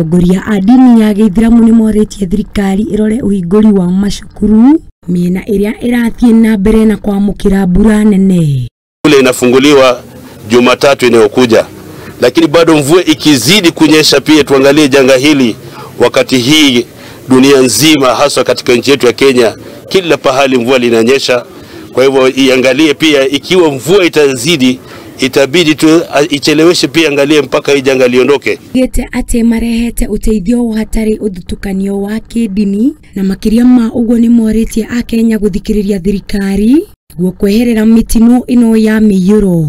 Atongoria a ndini ya gĩithĩramu nĩmorĩtie thirikari ĩrore ũhingũri wa macukuru mĩena ĩrĩa ĩrathiĩ na mbere na kwamũkĩra mbura nene. Shule inafunguliwa Jumatatu inayokuja, lakini bado mvua ikizidi kunyesha, pia tuangalie janga hili wakati hii dunia nzima, haswa katika nchi yetu ya Kenya, kila pahali mvua linanyesha. Kwa hivyo iangalie pia, ikiwa mvua itazidi itabidi tu icheleweshe pia, angalie mpaka hii janga liondoke. Gete atĩ marehete ũteithio hatarĩ ũthutũkanio wa kĩndini, na makĩria ma ũguo nĩmorĩtie akenya gũthikĩrĩria thirikari nĩguo kweherera mĩtino ĩno ya mĩiyũro.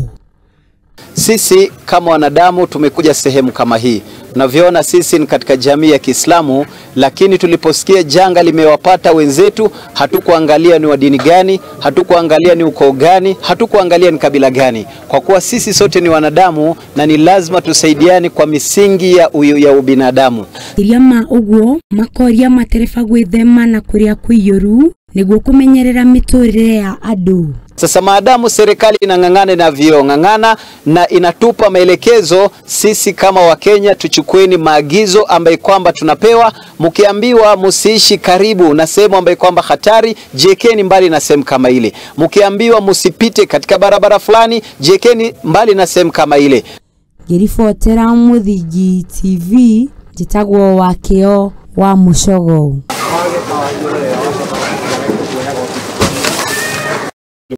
Sisi kama wanadamu tumekuja sehemu kama hii. Tunavyoona sisi ni katika jamii ya Kiislamu, lakini tuliposikia janga limewapata wenzetu, hatukuangalia ni wa dini gani, hatukuangalia ni ukoo gani, hatukuangalia ni kabila gani. Kwa kuwa sisi sote ni wanadamu na ni lazima tusaidiane kwa misingi ya ubinadamu. Makĩria ma ũguo makoria matereba gwĩthema na kũrĩa kũiyũru nĩguo kũmenyerera mĩtũrĩre ya andũ. Sasa maadamu serikali inang'ang'ana na viong'ang'ana na inatupa maelekezo, sisi kama Wakenya tuchukueni maagizo ambayo kwamba tunapewa. Mkiambiwa msiishi karibu na sehemu ambayo kwamba hatari, jiekeni mbali na sehemu kama ile. Mkiambiwa msipite katika barabara fulani, jiekeni mbali na sehemu kama ile. Ngĩribotera Mũthingi TV, njĩtagwo Wakĩo wa Mũcogo.